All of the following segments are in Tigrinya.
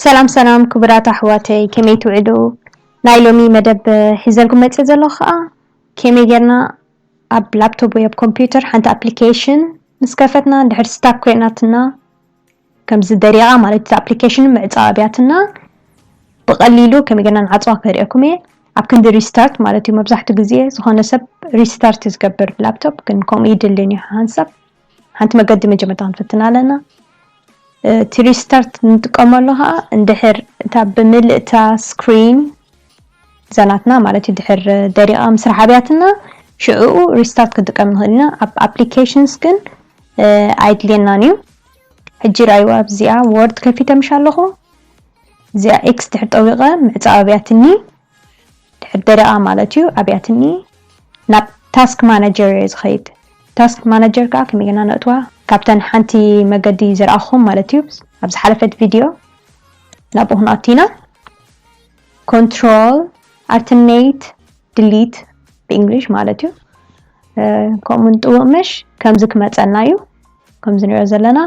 ሰላም ሰላም ክቡራት ኣሕዋተይ፣ ከመይ ትውዕሉ? ናይ ሎሚ መደብ ሒዘልኩም መፅእ ዘለኹ ከዓ ከመይ ጌርና ኣብ ላፕቶፕ ወይ ኣብ ኮምፒውተር ሓንቲ ኣፕሊኬሽን ምስ ከፈትና ድሕር ስታክ ኮይናትና፣ ከምዚ ደሪቓ ማለት እቲ ኣፕሊኬሽን ምዕፃው ኣብያትና፣ ብቐሊሉ ከመይ ጌርና ንዓፅዋ ከርእየኩም እየ። ኣብ ክንዲ ሪስታርት ማለት እዩ። መብዛሕትኡ ግዜ ዝኾነ ሰብ ሪስታርት እዩ ዝገብር ብላፕቶፕ፣ ግን ከምኡ ይድልን እዩ ሓንሳብ። ሓንቲ መገዲ መጀመርታ ክንፍትና ኣለና። እቲ ሪስታርት ንጥቀመሉ ከዓ እንድሕር እታ ብምልእታ ስክሪን ዘናትና ማለት እዩ ድሕር ደሪቓ ምስራሕ ኣብያትና ሽዕኡ ሪስታርት ክንጥቀም ንኽእል ኢና። ኣብ ኣፕሊኬሽንስ ግን ኣይድልየናን እዩ። ሕጂ ራይዋ ኣብዚኣ ወርድ ከፊተ ምሽ ኣለኹ። እዚኣ ኤክስ ድሕር ጠዊቐ ምዕፃው ኣብያትኒ ድሕር ደሪቓ ማለት እዩ ኣብያትኒ ናብ ታስክ ማናጀር እየ ዝኸይድ። ታስክ ማናጀር ከዓ ከመይ ጌርና ነእትዋ ካብተን ሓንቲ መገዲ ዘርኣኹም ማለት እዩ ኣብ ዝሓለፈት ቪድዮ ናብኡ ክንኣቱ ኢና። ኮንትሮል ኣልተርኔት ድሊት ብእንግሊሽ ማለት እዩ። ከምኡ ንጥውቕ ምሽ ከምዚ ክመፀና እዩ። ከምዚ ንሪኦ ዘለና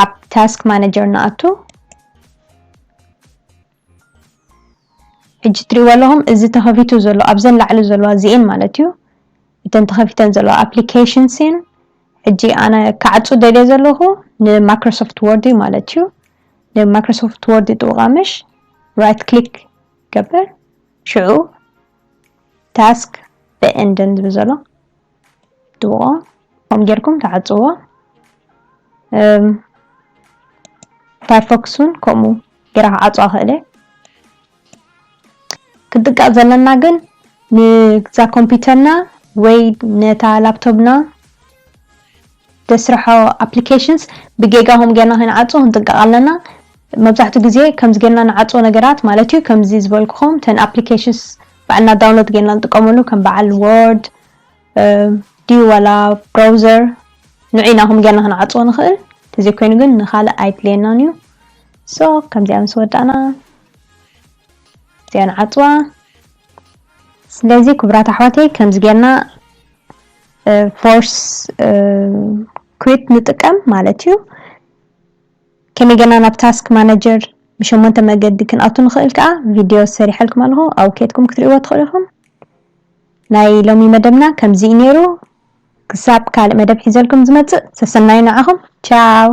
ኣብ ታስክ ማናጀር ንኣቱ። ሕጂ ትሪእዎ ኣለኹም እዚ ተኸፊቱ ዘሎ ኣብዘን ላዕሊ ዘለዋ እዚኤን ማለት እዩ። እተን ተኸፊተን ዘለዋ ኣፕሊኬሽንስ እየን። ሕጂ ኣነ ክዓፁ ደልየ ዘለኹ ንማይክሮሶፍት ወርድ እዩ ማለት እዩ። ንማይክሮሶፍት ወርድ ይጥውቓ ምሽ ራይት ክሊክ ገብር ሽዑ ታስክ ብኤንድን ዝብል ዘሎ ድብቆ ከም ጌርኩም ተዓፅዎ። ፋይርፎክስ እውን ከምኡ ጌራ ክዓፅዋ ክእለ። ክጥንቀቕ ዘለና ግን ንዛ ኮምፒውተርና ወይ ነታ ላፕቶፕና ደስርሖ ኣፕሊኬሽንስ ብጌጋ ከም ጌርና ከይንዓፁ ክንጥንቀቕ ኣለና። መብዛሕትኡ ግዜ ከምዚ ጌርና ንዓፅዎ ነገራት ማለት እዩ ከምዚ ዝበልኩኹም ተን ኣፕሊኬሽንስ ባዕልና ዳውንሎድ ጌርና ንጥቀመሉ ከም በዓል ወርድ ድዩ ዋላ ብራውዘር ንዒና ከም ጌርና ክንዓፅዎ ንኽእል። ተዘይኮይኑ ግን ንኻልእ ኣይድልየናን እዩ። ሶ ከምዚኣ ምስ ወዳእና እዚኣ ንዓፅዋ። ስለዚ ክቡራት ኣሕዋተይ ከምዚ ጌርና ፎርስ ኩዊት ንጥቀም ማለት እዩ። ከመይ ጌርና ናብ ታስክ ማናጀር ብሸሞንተ መገዲ ክንኣቱ ንኽእል ከዓ ቪድዮ ሰሪሐልኩም ኣለኹ። ኣብኡ ኬድኩም ክትርእይዎ ትኽእሉ ኢኹም። ናይ ሎሚ መደብና ከምዚ እዩ ነይሩ። ክሳብ ካልእ መደብ ሒዘልኩም ዝመፅእ ሰሰናዩ ንዓኹም። ቻው።